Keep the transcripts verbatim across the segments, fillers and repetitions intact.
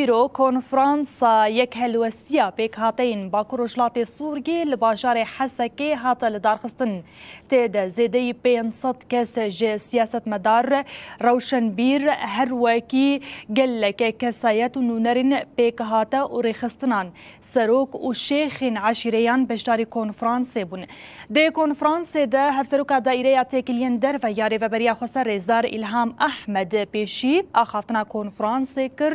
Îro konferansa yekhelwestiya pêkhateyên Bakur Rojhilatê Sûriyê li bajarê Hesekê hate lidarxistin. Tê de zêdeyî pênc sed kes ji siyasetmedar, rewşenbîr, her wekî gelek kesayet û nûnerên pêkhate û rêxistinan, serok û şêxên eşîreyan beşdarî konferansê bûn. Di konferansê de Hevseroka Daîreya Têkiliyên Derve ya Rêveberiya Xweser Rêzdar Îlham Ehmed pêşî axaftina konferansê kir,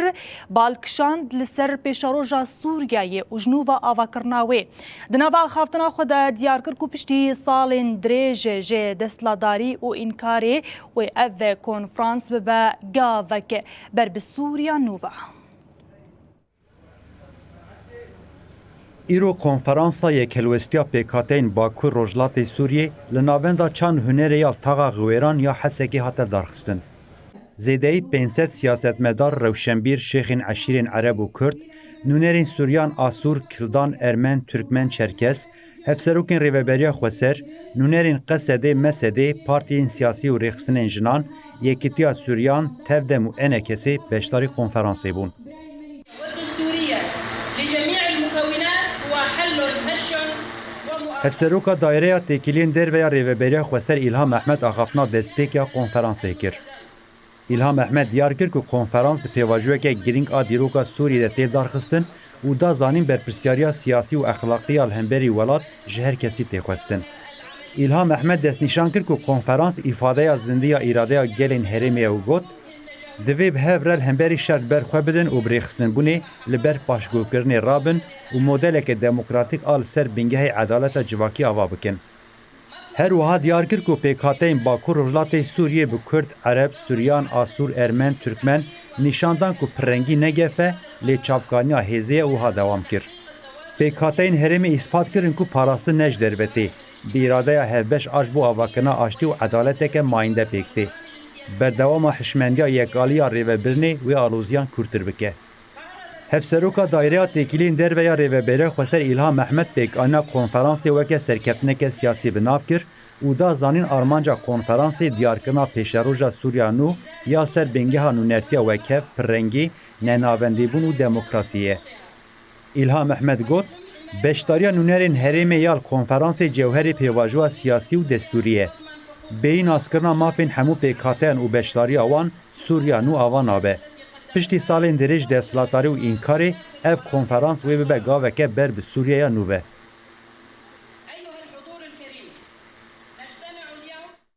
bal kişand li ser pêşeroja Sûriyeyê û ji nû ve avakirina wê. Di nava axaftina xwe de diyar kir ku piştî salên dirêj ji desthilatdarî û înkarê wê ev konferans bibe gavek ber bi Sûriya nû ve. Îro konferansa yekhelwestiya pêkhateyên Bakur Rojhilatê Sûriyê li navenda çand hunerê ya Taxa Xiwêran ya Hesekê hate darxistin. Zêdeyî pênc sed siyasetmedar, rewşenbîr, şêxên eşîrên Ereb û Kurd, nûnerên Suryan, Asûr, Kildan, Ermen, Turkmen, Çerkes, hevserokên Rêveberiya Xweser, nûnerên Qesedê, Mesedê, partiyên siyasî û rêxistinên jinan, Yekîtiya Suryan, Tevdem û ENKSê beşdarî konferansê bûn. Hevseroka Daîreya Têkiliyên Derve ya Rêveberiya Xweser Îlham Ehmed axaftina destpêk ya konferansê kir. Îlham Ehmed diyar kir ku konferans di pêvajoyeke girîng a dîroka Sûriyê de tê darxistin û da zanîn berpirsyariya siyasî û exlaqî ya li hemberî welat ji her kesî tê xwestin. Îlham Ehmed destnîşan kir ku konferans îfadeya zindî ya îradeya gelên herêmê ye û got, Divê bi hev re li hemberî şer li ber xwe bidin û bi rêxistinbûnê li ber paşguhkirinê rabin û modeleke demokratîk a li ser bingehê edaleta civakî ava bikin. Her wiha diyar kir ku pêkhateyên Bakur Rojhilatê Sûriyê bi Kurd, Ereb, Suryan, Asûr, Ermen, Turkmen nîşan dan ku pirrengî ne gef e, lê çavkaniya hêzê ye û wiha dewam kir, Pêkhateyên herêmê îspat kirin ku parastin ne ji derve tê, bi îradeya hevbeş a ji bo avakirina aştî û edaleteke mayînde pêk tê. Berdewama hişmendiya yekalî ya rêvebirinê wê aloziyan kûrtir bike. Hevseroka Daîreya Têkiliyên Derve ya Rêveberiya Xweser Îlham Ehmed pêkanîna konferansê weke serkeftineke siyasî bi nav kir û da zanîn armanca konferansê diyarkirina pêşeroja Sûriya nû ya li ser bingeha nûnertiya wekhev, pirrengî, nenavendîbûn û demokrasiyê ye. Îlham Ehmed got, Beşdariya nûnerên herêmê ya li konferansê cewherê pêvajoya siyasî û destûrî ye. Bêyî naskirina mafên hemû pêkhateyan û beşdariya wan Sûriya nû ava nabe. Piştî salên dirêj desthilatdarî û înkarê, ev konferans wê bibe gaveke ber bi Sûriyeya nû ve.